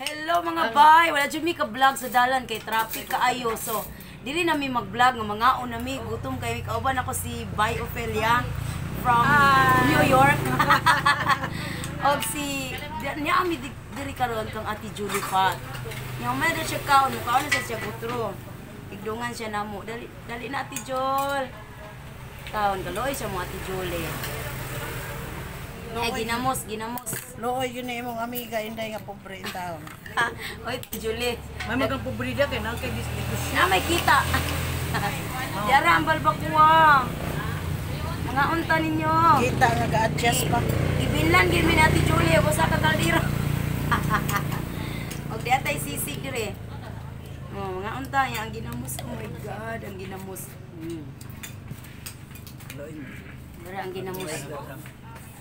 Hello mga bay, wala jud mi ka vlog sa dalan kay traffic kaayo. So, dili na mi mag-vlog nga mga una mi gutom kay kauban ako si Bay Ofelia from New York. Og si niya ami diri karon kang Ate Julie Pat. Nya may na siya kaon, kaon na siya gutro. Igdungan siya namo. Dali dali na Ate Jol. Taon kaloy siya mo Ate Julie. Nya ginamos, ginamos. Looy yun na imong amiga inday nga pobre in taon. Oy, Ate Julie. May magang pobrida kay na kay negosyo. Na may kita. Diara ang balbakwa. Mga unta ninyo. Kita nga ga-adjust pa. Ibinlan gid mi ni Ate Julie ug usa ka kaldero. Og di atay sisig dire. Oh, mga unta niya ang ginamos. Oh my God, ang ginamos. Dira ang ginamos.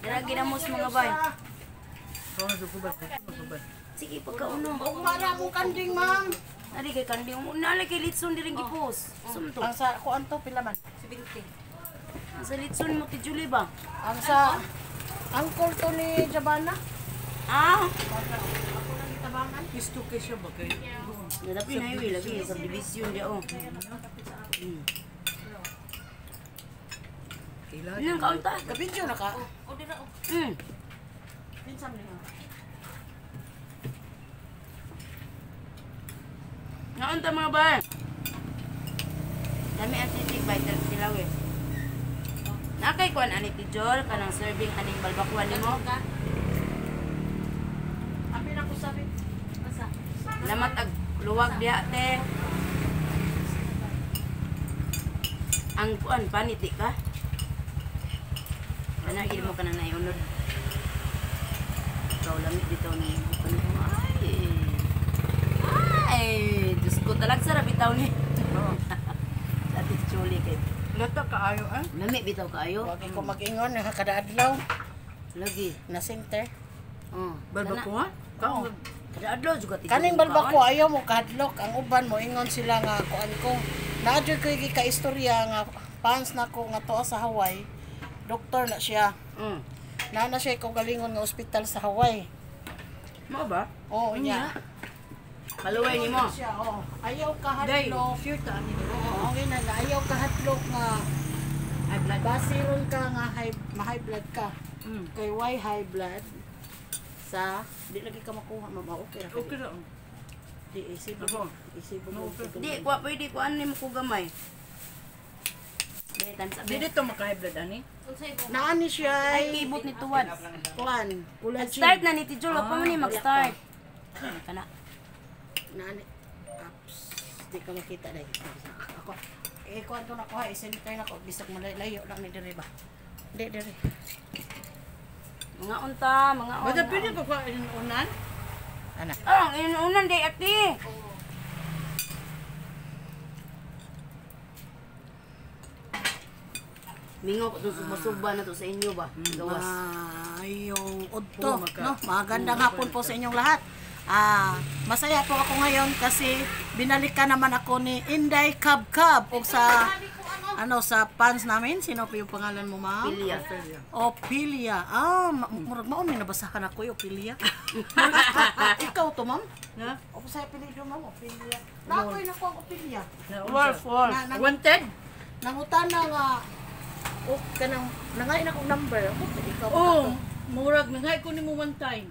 Dira ang ginamos mga bay. Sige, pagkauno. Ugma na akong kanding, ma'am. Nari kay kanding. Nali kay litson diring gipos. Sumto. Ang sa kuan to pila man? Ang sa litson mo ti Julie ba? Ang sa angkol to ni Jabana. Ah, Gusto kay siya ba kay? Nadapi na yun, lagi sa subdivision di oh. Kailan? Nang kaunta. Gabidyo na ka. Pinsan niyo. Naunta mga bay. Dami ang titig bay tilaw eh. Nakay kuan ani ti Jol kanang serving aning balbakuan nimo. Abi na ko sabi. Salamat ag luwag diha te. Ang kuan panit di ka? Kana gid mo kanang naiunod. Ikaw lamit bitaw ni panit mo. Ay. Ay, Diyos ko talag sarap bitaw ni. Sa Ate Julie kay. Lata kaayo ah. Lami bitaw kaayo. Wag ko mag-ingon nga kada adlaw Lagi. na center. Oh. Balbakwa? Kaon. Kada adlaw juga ti. Kaning balbako ayaw mo kahadlok ang uban mo ingon sila nga kuan ko. Naa jud koy ka istorya nga fans nako nga tuo sa Hawaii. Doktor na siya. Naa na siya kaugalingon nga ospital sa Hawaii. Mao ba? Oo niya. Paluway nimo. Siya, oo. Ayaw Day, kahadlok. sure ta ani. Oo, okay na nga. Ayaw kahadlok nga High blood. basiron ka nga high, ma-high blood ka. Kay why high blood? Sa di lagi ka makuha ma'am. Ah, okay ra. Okay ra. Di isip Ako. isip No, okay. Di kwa pwede kuan nimo ko gamay. Di times Di dito maka high blood ani. Naani siya Ay ay kibot ni tuwad. kuan, collagen. Start na ni Ti Jol, wag pa man ni mag-start. Kana. Naani. Ups, di ka makita dai. Ako. Eh kuan to nakuha, i-center na ko bisag malayo lang ni diri ba. Di diri. Mga unta, mga unta. Basta pwede pa ko unan. Ana. Ah, ang inunan di ate. Mingaw ko itong suba-suba na to sa inyo ba? Gawas. Mayong udto, Oo, no? Magandang hapon po sa inyong lahat. Ah, masaya po ako ngayon kasi binalikan naman ako ni Inday Kabkab og sa ano sa fans namin. Sino po yung pangalan mo, ma'am? Pilya. Ophelia. Ah, murag mao may nabasahan ako yung Ophelia. Ikaw to, ma'am? Na? O sa apelyido, ma'am, Ophelia. Na ako'y nakuha ang Ophelia. Wolf, wolf. Na, Wanted? nangutana nga o kanang nangain akong number. O, ikaw ba Oh, to? murag nangay ko nimo one time.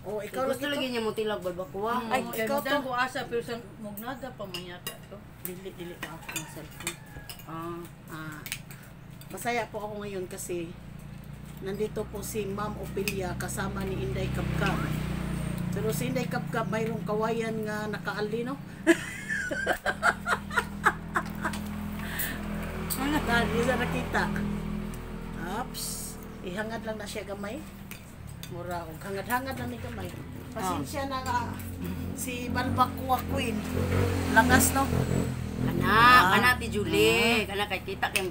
Oh, ikaw Gusto lagi lagi to. niya mo tilag balbakuwa. Ay, Oh, ikaw ikaw to. ko asa pero sa mugnaga pa man yata to. Dili, dili pa ako ng cellphone. Ah. Ah, masaya po ako ngayon kasi nandito po si Ma'am Ophelia kasama ni Inday Kabkab. Pero si Inday Kabkab mayroong kawayan nga nakaali, no? Dahil sa nakita. Ups, ihangad lang na siya gamay. Mura, og hangad-hangad lang ni gamay. Pasensya na nga si Balbakwa Queen. Langas, no? Kana, kana ti Julie, kana kay kita kay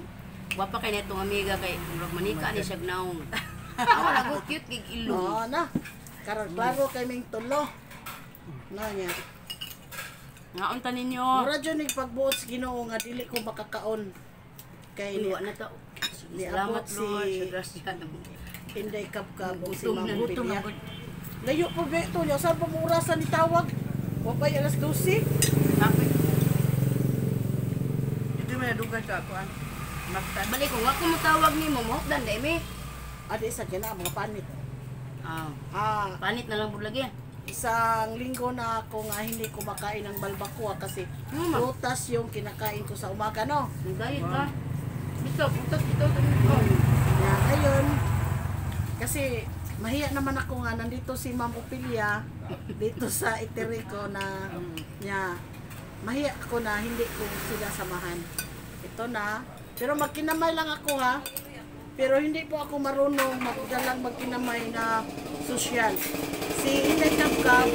gwapa kay netong amiga kay murag manika ni siya gnaong. Ako lago cute gig ilong. Oo na. Karon klaro kay ming tulo. Na niya. Nga unta ninyo. Mura jud ni pagbuot sa Ginoo nga dili ko makakaon. Kay Uy, wa na ta. Niabot Salamat Lord si- sa grasya namo. Inday Kabkab o si Gutom Ma'am na, Gutom Ophelia. na gud. Layo po ba ito? Saan pa mo orasan ni tawag? Wapay alas 12. Traffic. Ito may nadugan sa ako. Magtan. Balik ko, wa ko motawag nimo, mohupdan dai mi. Adi sa gina mga panit. Ah, Ah, panit na lang pud lagi. isang linggo na ako nga hindi kumakain ng balbacoa kasi prutas yung kinakain ko sa umaga, no? Nag-diet ka. Bitaw, putas, bitaw. Oh. Kaya ngayon, kasi mahiya naman ako nga nandito si Ma'am Opilia dito sa Iterico na niya mahiya ako na hindi ko sila samahan. Ito na. Pero magkinamay lang ako ha. Pero hindi po ako marunong magdalang magkinamay na social. Si Inday Kabkab,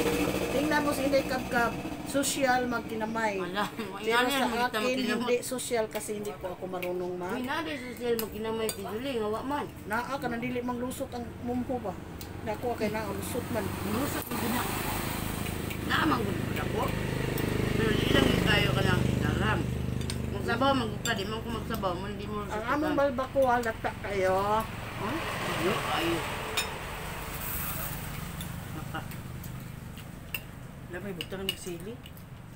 tingnan mo si Inday Kabkab, social magkinamay. Wala, Pero ingani sa ang kita akin, magkinamay. hindi social kasi hindi po ako marunong Uy, mag. naa di social magkinamay ti Julie, nga wa man. Naa ka nang dili mang lusot ang mumpo ba. Nakuha kay naa lusot man. Lusot mo na. Naa man gud ako. Pero di lang gyud kayo ka lang daram. Magsabaw man gud ka, di man ko magsabaw, man di mo Ang among balbacoa lata kayo. Huh? Ayo, ayo. Naka. Lamay, butang ng sili.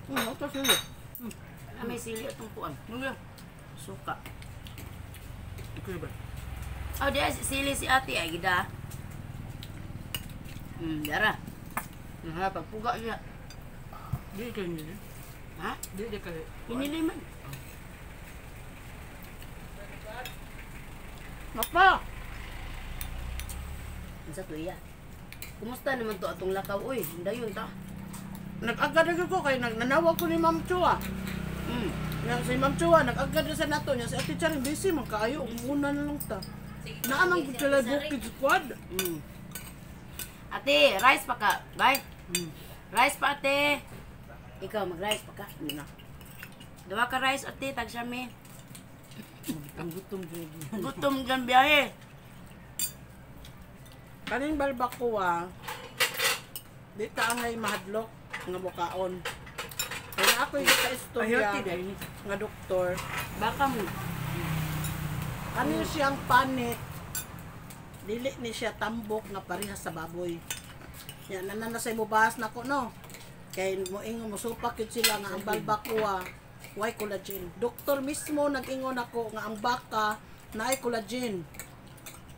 Ito sili. Ah, may sili atong kuan. Mga. Suka. Ikaw ba? Oh, di ay, sili si ate ay gida. Dara. Ha, pagpuga siya. Di kayo nila. Ha? Di di kayo. Pinili man. Napa. Unsa to iya? Kumusta naman to atong lakaw oy? Dayon ta. Nag-agad na ko kay nagnanawag ko ni Ma'am Chua. Nga si Ma'am Chua nag-agad na sa nato niya si Ate Charing busy man kaayo umuna na lang ta. Naa man gud sila Bukid Squad. Ate, rice pa ka. Bye. Rice pa ate. Ikaw mag-rice pa ka. Na. Duha ka rice ate, tag siya mi. Ang gutom dyan. Gutom dyan biyahe. Kaning balbacoa di ta angay mahadlok nga mukaon. Kaya ako yung Ay, istorya healthy dahil. nga doktor. Baka mo. Ano siyang panit, dili ni siya tambok nga parehas sa baboy. Yan, nanan na sa imubahas na ko, no? Kay moingon mosupak yun sila nga ang balbacoa, way collagen. Doktor mismo nag-ingon ako nga ang baka naay collagen.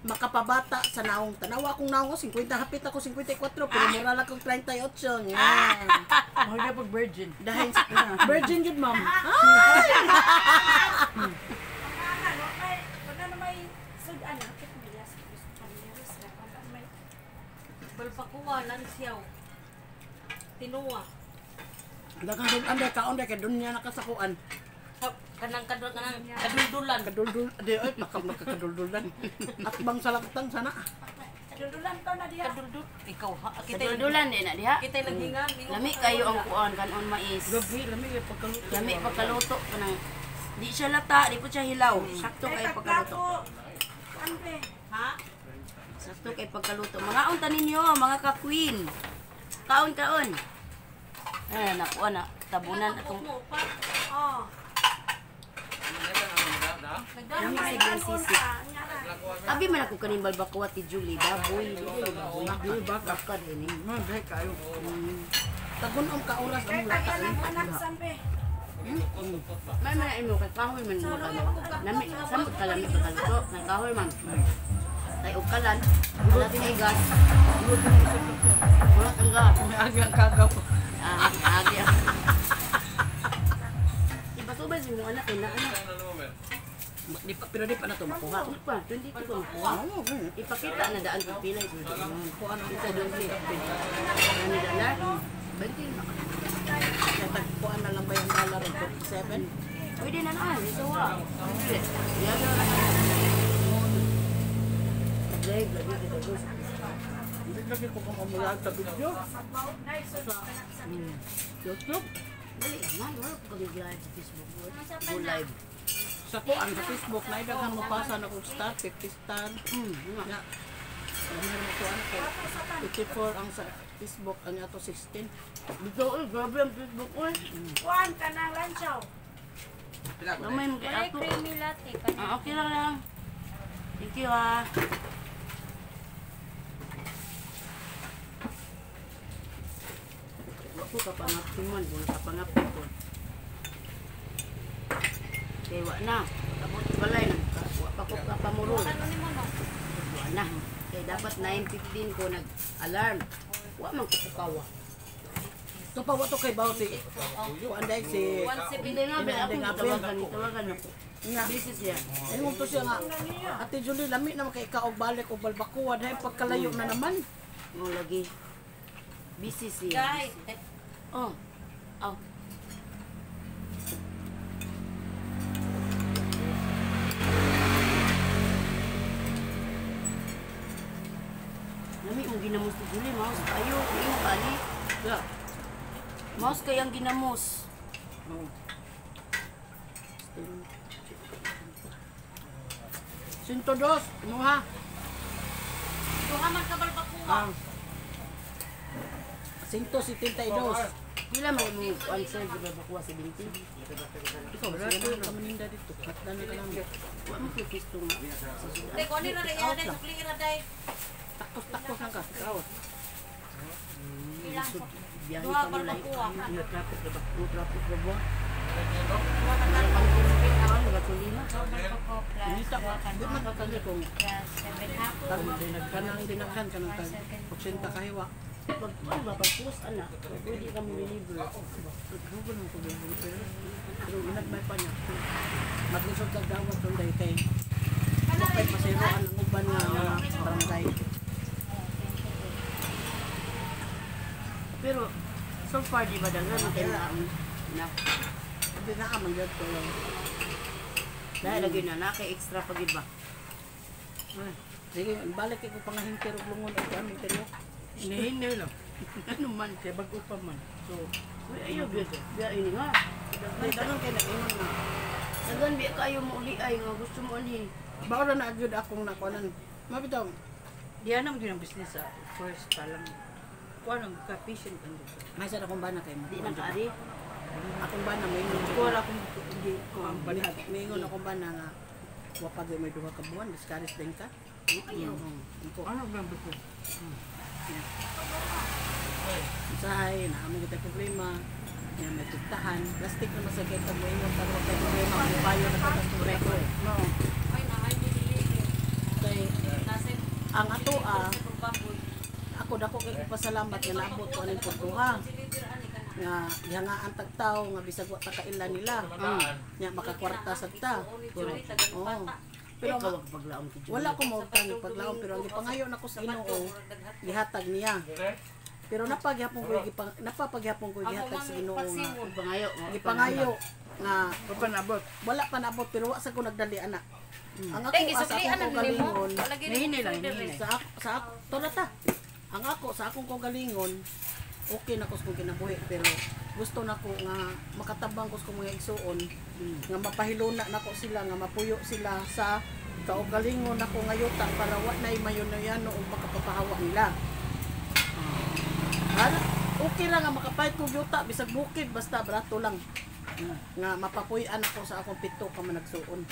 Makapabata sa naong. Tanawa akong naong, 50 hapit ako, 54, pero mura lang akong 38. Yan. Mahal na pag virgin. Dahil sa, virgin yun, ma'am. Balbacoa, lansiyaw. Tinuwa. Daghang sud-an dahil kaon dahil kay doon niya nakasakuan. Kanang kadul kanang kaduldulan. Kaduldul, di ay makakaduldulan. At bang salagtang sana. Kaduldul. Ikaw ha. Kita Kaduldulan din na diha. Kita naghinga. Lami kayo ang kuan kanon mais. Gabi, lamay yung pagkaluto. Lami pagkaluto kanang di siya lata, di po siya hilaw. Sakto kay pagkaluto. Ha? Sakto kay pagkaluto. Mga unta ninyo, mga ka-queen. Kaon kaon. Eh, nakuha na tabunan atong Mo pa. Oh. Lami sa ilang sisig. Abi man ako kaning balbacoa ti Julie, baboy. Baboy, baka baka din eh. Mga dahil kayo. Tagunom ka oras ang lata. May man imo kay kahoy man mo kamo. Nami samot ka lami pagkaluto, kay kahoy man. Kay ukalan, wala tinay gas. Wala kang gas. May agi ang kagaw. Ah, agi. Ibasubay sa imong anak kay na anak. Di pa, pero di pa na to makuha. Ano pa, 22 ko makuha. Oo, okay. Ipakita na daan pag pilay sa doon. Kita doon siya. Ano dala? 20 na. Kaya tagpuan na lang ba yung dollar og 47? Pwede na na, ito wa. Yan na. Lagi, lagi kita doon. Hindi lagi ko kung umulag sa video. Sa YouTube. Dali, man, wala ko kami live sa Facebook. Go live. Sa kuan sa Facebook na daghan mo pasa na kog star, 50 star. Nga. Nga. Meron mo kuan ko. 84 ang sa Facebook ang ato 16. Dito, oy, grabe ang Facebook, oy. Kuan ka ng lansaw. Gamay mo kay ato. Creamy latte. Ah, okay lang lang. Thank you, ha. Ako kapangapin man kung nakapangapin ko. Kay wa na. Tapos balay nag wa pa ko kapamurol. Ano ni mo no? Wa na. Kay dapat 9:15 ko nag-alarm. Wa man ko pukawa. To pa wa to kay baw si kuan dai si Hindi nga ba ako tawagan, tawagan ako. Nga. Busy siya. Ingon to siya nga. Ate Julie, lami na kay ikaw og balik og balbakuan dahil pagkalayo na naman. Mo lagi. Busy siya. Guys, Oh. Oh. Lami mong ginamos ni Julie, mouse kayo, imo kani. Yeah. Mouse kayang ginamos. Oh. 102, imuha. Duha man ka balbakuha. 172. Pila man mo answer di ba bakuha 70? Ikaw, sige na ka maninda dito. Katdan na ka namin. Wa mo ko pisto nga. Dai ko ni ra dai dai sukli ra dai. Takos-takos lang ka. Ikaw. Ilang Biyahe Duha pa mo layo. balbakuha. Nga traffic na ba? Nga traffic na ba? Duha ka Ano gasolina? Inita ka. Di man ka kani kung Plus 7 up. kanang dinaghan kanang tag 80 kahiwa. Pag ano ba pag post ana, pwede ka mo deliver. Naghugon mo ko pero pero inagmay pa niya. Maglisod kag dawat tong day kay Kapay pasiroan ang uban nga mga barangay. Pero so far di ba daghan man kayo na na. Hindi na man gyud ko. Dahil lagi na na kay extra pa gid ba. Ay, sige, balik kay ko pangahinter og lungon og aming pero. Hinihinay lang. Ano man? Kaya bago pa man. So, Uy, ayaw biya. Biya ini nga. May dagan kay nag-ingon nga. Daghan biya kayo mo uli ay nga gusto mo anhi. Bao na gyud akong nakuanan. Mabitaw, diyan naman din ang business sa first pa lang. Kuha nang ka-patient ang dito. may sa akong bana kay mo. Di na kaari. Akong bana may ingon. Kuha ra akong hindi ko ang balihag. May ingon akong bana nga wa pa gyud may duha ka buwan, discourage din ka. Ayaw. Ako, Ano ba ang buko? usahay, na amo kita problema. Nga may tugtahan, plastic na masakit ka mo ingon taro kay problema, ang payo na katas ko. No. Ay na ay dili. Kay Nasa ang ato ah, sa baboy. ako dako kay ko pasalamat nga naabot ko aning portuha nga gihangaan tag tawo nga bisag wa ta kaila nila. Nya makakwarta sad ta. Oo. Pero Pero ikaw ang paglaom ti Julie. wala ko mautang paglaom pero ang gipangayo nako sa Ginoo gihatag niya. Pero napagyapon ko napapagyapon ko gihatag sa Ginoo nga Pangayo. gipangayo nga Papanabot. wala pa naabot pero wa sa ko nagdali ana. Ang ako Dai sa gisuklian akong na nimo. kaugalingon Lagi Nahinay lang, nahinay. sa ako, sa ako, to na ta. Ang ako sa akong kaugalingon okay na ko sa kong kinabuhi pero gusto nako nga makatabang ko sa kong mga igsuon nga mapahiluna nako sila nga mapuyo sila sa kaugalingon nako nga yuta para wa nay mayunoyano og makapapahawa nila. Para okay ra nga makapayt kog yuta bisag bukid basta barato lang nga mapapuy-an ako sa akong pito ka managsuon.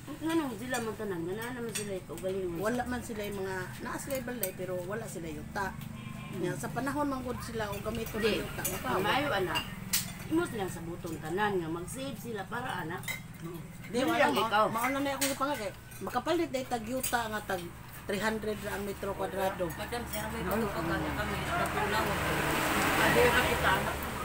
Nganong sila man tanan, nga naman sila kaugalingon. Wala man sila yung mga naa sila yung balay pero wala sila yuta. Nga sa panahon man gud sila og gamiton Hindi. ng yuta mapahawa. Maayo ana. Imo silang sabuton tanan nga mag-save sila para ana. Di Dili wala lang ikaw. Mauna na akong gipangay kay makapalit day tag yuta nga tag 300 ra ang metro kwadrado. Madam, sir, may pagkakan kami. Napulaw.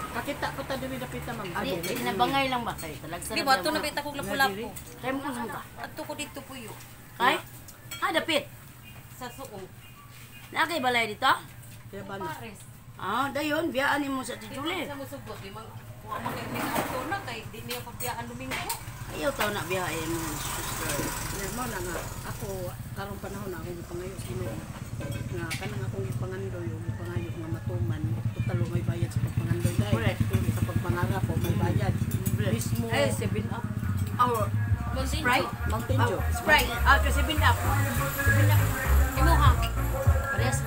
Kakita pa ta diri dapita ma'am. Di nabangay lang ba kay talagsa. Di ba ato na bita kog lapu-lapu. Kay mo kung ka. Adto ko dito puyo Kay? Ah, dapit. sa suo. Naa kay balay dito? Kaya ba na? Pares. Ah, dayon biyaan nimo sa Di Tijuli. sa musugot di man wa man kay may adto na kay di niya pabiyaan Domingo. Ayaw taw na biyahe mo sister. Nga mao na nga ako karong panahon na akong gipangayo sa Ginoo nga kanang akong gipangandoy o gipangayo nga matuman total may bayad sa pagpangandoy dai. Correct. Sa pagpangarap o may bayad. Mismo Ay, 7 up. Our Sprite. Mountain Dew. Sprite. Ah, 7 up. 7 up. Imo ha. parehas.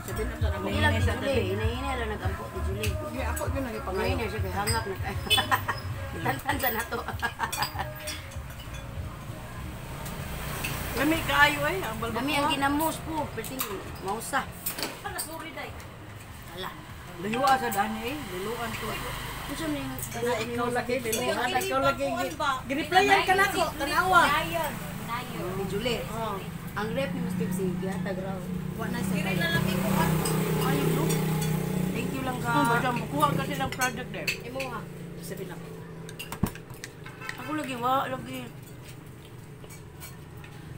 Sabihin na sa Hindi lang Tijuli, hinay-hinay lang nagampo ti Julie. Di ako gyud nang gipangayo. Ngayon na siya kay hangap na kayo. Tantan sa nato. Lami kaayo ay ang balbak. Dami ang ginamos po, perting mausa. Hala sorry dai. Hala. Layua sa dani eh, liluan to. Unsa man yung Na ikaw lagi diluhan, ikaw lagi. Gireplyan ka nako, tanawa. Nayon. Nayon. Ni Julie. Oh, Ang rep ni Mr. Sige, hatag raw. wa na sa Kiri na lang ikuan. Ano yung blue? Thank you lang ka. Oh, basta makuha kasi ng product eh. Imuha. Sabi na. Ako lagi wa, lagi.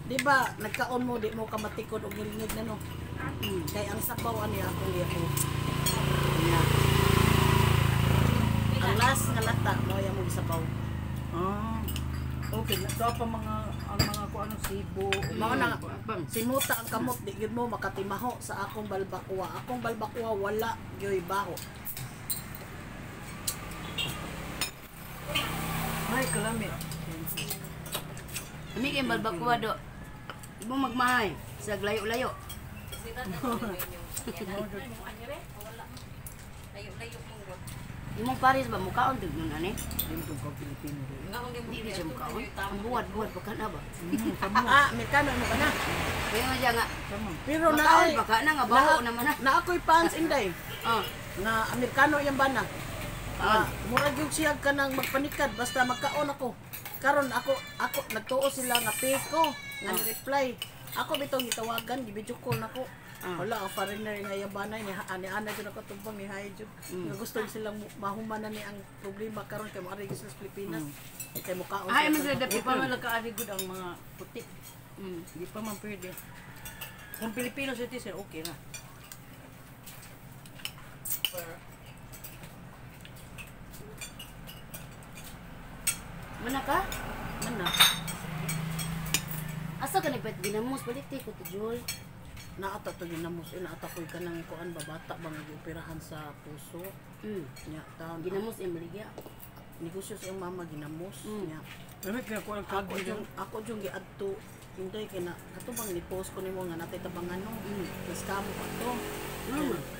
Di ba nagkaon mo di mo ka matikod og ngilngig na no? Kay ang sabaw ani akong giako. Na. Ang last nga lata mo ay among gisabaw. Ah. Okay, na to pa mga ang mga kuan ano Cebu. Mao na simuta ang kamot di gyud mo makatimaho sa akong balbakuwa. Akong balbakuwa wala gyoy baho. Ay, kalami. Ami kay balbakuwa do. Ibo magmahay sa layo-layo. Sira na to ninyo. Wala. Layo-layo mong rot. Imong Paris ba mukaon dug nun ani? Di mo tungkol Pilipino rin. Nga kung di mo Di di siya mukaon. Ang buwad-buwad pa ka na ba? Ah, Amerikano mo ka na. Kaya nga siya nga Pero na makaon pa ka na nga baho naman na. Na ako'y fans inday Ah. nga Amerikano yang bana. Ah, murag gyud siya kanang magpanikad basta magkaon ako. Karon ako ako nagtuo sila nga peko nga ni reply. Ako bitong gitawagan, gi-video call nako. Wala ang foreigner nga yabanay ni ani ana jud ako tubang ni hi jud. Nga gusto silang mahuman na ni ang problema karon kay moari gyud sila sa Pilipinas. Kay mukaon. Ay, sila man sila sa- the Di pa people. man nagkaari good ang mga puti. Di pa man pwede. Kung Pilipino citizen, okay na. Mana ka? Man na. Asa ka nagpait ginamos balik ti ko to Jul. Naata to ginamos, eh, naata ko'y kanang kuan ba bata bang gioperahan sa puso. Nya taon Ginamos im baligya. Negosyo sa iyang mama ginamos. Nya Lami kaya kuan ako yung ako yung giadto inday kay na kato bang ni post ko nimo nga natay tabangan no. Na-scam ko ato.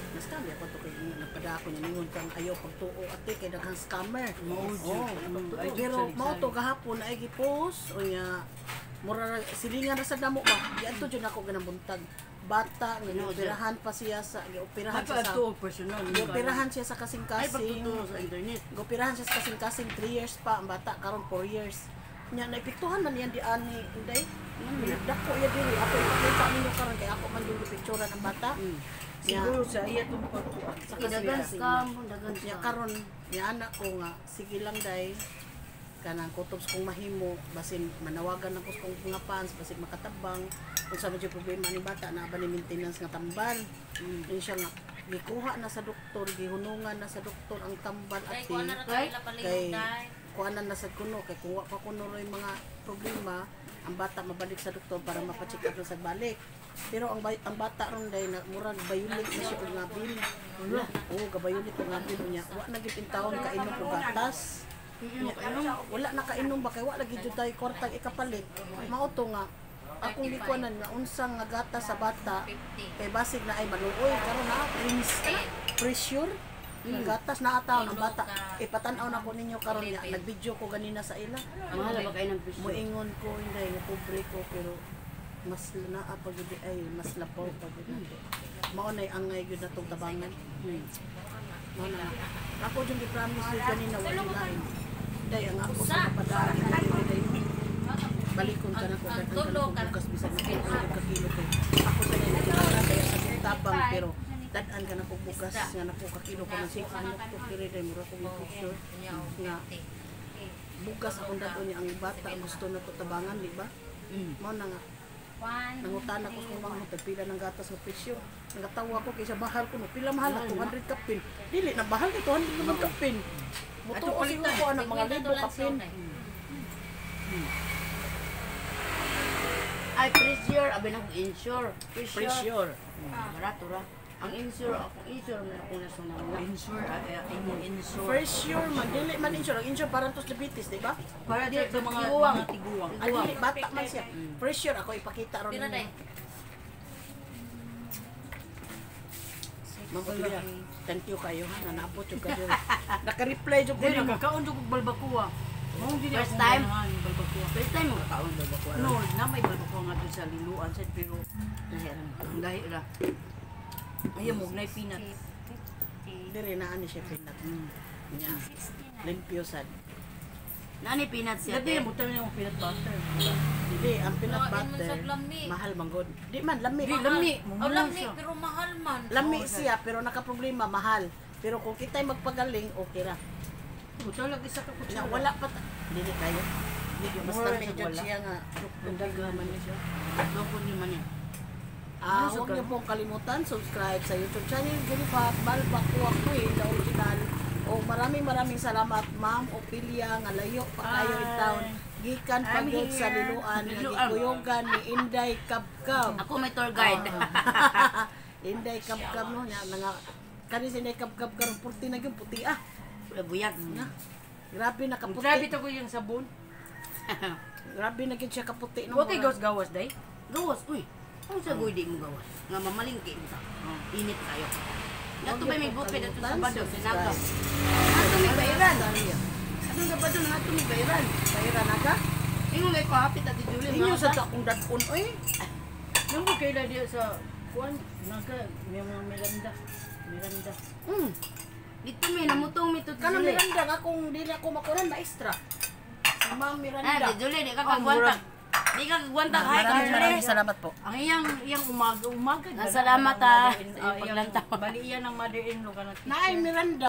Na-scam ako to kay nagpada ako niya ningon kang ayaw pagtuo ate kay daghang scammer. Mao jud. Oh, Ay, pero jud, mao to gahapon ay gi-post unya mura silingan ra sa damo ba. Giadto jud ako ganang buntag. Bata nga gioperahan pa siya sa gioperahan Ay, siya sa pa ato personal. gioperahan siya sa Ay kasing-kasing. pagtuto sa internet. Gopirahan siya sa kasing-kasing 3 years pa ang bata karon 4 years. Nya naepektuhan man yan di ani inday. Dako ya diri ako ipakita ninyo karon kay ako man yung gipicturan ang bata. Nya Siguro sa iya tong pagkuan. sa Sige, dagan kasing-kasing. scam, dagan Nya scam. karon nya anak ko nga sige lang day kanang kutob sa kong mahimo basin manawagan ako sa kong mga fans basin makatabang kung sa medyo problema ni bata na ba ni maintenance nga tambal. Yun siya nga gikuha na sa doktor gihunungan na sa doktor ang tambal Dai at kuan na ra Kay? kanila kay palihog dai. kuanan na sad kuno kay kung wa pa kuno ro'y mga problema ang bata mabalik sa doktor para mapacheck up na sad balik pero ang bata ron day na murag bayulit na siya og ngabil. Oo, gabayulit og ngabil niya wa na gyud intawon kainom og gatas. Nya, wala na kainom ba kay wa lagi jud tay kwartang ikapalit mao to nga akong gikuanan nga unsa nga gatas sa bata 50. kay basig na ay maluoy karon na prince pressure gatas na ataw ang bata ipatan-aw na ko ninyo karon niya nagvideo ko ganina sa ila. Mahal ba kayo ng presyo? Moingon ko hindi nga pobre ko pero mas naa pag gyud ay mas labaw pag gyud nato. Mao nay angay gyud natong tabangan. Mao na ako jud gi-promise jud ganina wa lain day ang ako sa kapadaan day balikon ka na ko Ang daghan ka tulo na ko ka- bukas bisan na ko ka kilo kay ako sa nang kaya sa kong tabang pero dad-an ka na ko bugas nga na ko ka kilo ko man sig ano ko kiri day mura ko picture Nya og nga 50. bugas akong dadon niya ang bata gusto na to tabangan di ba? Mao na nga nangutan ako sa mga tagpila ng gatas nga presyo. Nagatawa ko kaysa mahal ko no pila mahal na 200 kapin. Dili na mahal kay 200 naman kapin. Mutuo siguro ko anak mga libo kapin. Ay, pressure, abi na akong insure. Pressure. Pressure. Barato ra. Ang insure, akong insure man akong nasunod na. Insure, imong insure. Pressure man dili man insure ang insure parang tos diabetes di ba? Para Di, sa mga tiguang. mga tiguang. Ay dili bata man siya. Pressure ako ipakita ron Pila ninyo. day? Ma'am Otlia, thank you kayo ha, nanabot yung kayo. Naka-reply jud ko Di nimo. nagkakaon jud kog balbakuwa. Mao jud First akong time? ganahan, balbakuwa. First time mo kakaon ba ko? No, na may balbakuwa nga doon sa liluan sad pero Nahiran. ang lahi ra. Ayaw mo nay peanut. 60. Dire naa ni siya peanut. Nya. 69. Limpyo sad. Nani peanuts siya. Labi Te. mo tayo yung peanut butter. Di ang peanut Lain man butter. sa lami. Mahal man gud. Di man lami. Di lami. Oh, lami, pero mahal man. Lami siya pero nakaproblema mahal. Pero kung kita'y magpagaling, okay ra. Buta lang isa ka Nya kutsara. wala pa ta. Dili kayo. Mas Mura lami siya, jud wala. siya nga. Dagdagan man niya siya. Loko ni man yan. Ah, huwag niyo pong kalimutan subscribe sa YouTube channel Gilipat Balbakua Queen, the original. O maraming maraming salamat, Ma'am Ophelia, nga layo pa kayo in town. Gikan pa I'm gyud sa here. Liloan nga Liloan. gikuyugan ni Inday Kabkab. Ako may tour guide. Inday Kabkab no nya nga kani si Inday Kabkab karon puti na gyud puti ah. Buyag. Na. Grabe na kaputi. Grabe to ko yung sabon. Grabe na gyud siya kaputi no. Wa kay gawas-gawas day. Gawas, uy. Ano sa goy di mo gawas? Nga mamalingki mo sa. Init kayo. Nato ba may bukid ato sa Sabado, sinaga. Nato may bayran. Ato sa Sabado nato may bayran. Bayran na ka? Ingon may kahapit ati Julie. Inyo sa akong dadon oy. Nung ko kaila diya sa kuan naga may mga Miranda. Miranda. Dito may namutong mi to Kanang Julie. Miranda nga kung dili ako makunan maestra. Si Ma'am Miranda. Ah, di Julie, di ka kagwanta. Di ka kagwanta kay ka Maraming Julie. maraming salamat po. Ang iyang iyang umaga umaga. Ah, salamat, ah, sa Sa iyong paglantaw. Bali iyan ang mother-in-law kanang Naay Miranda.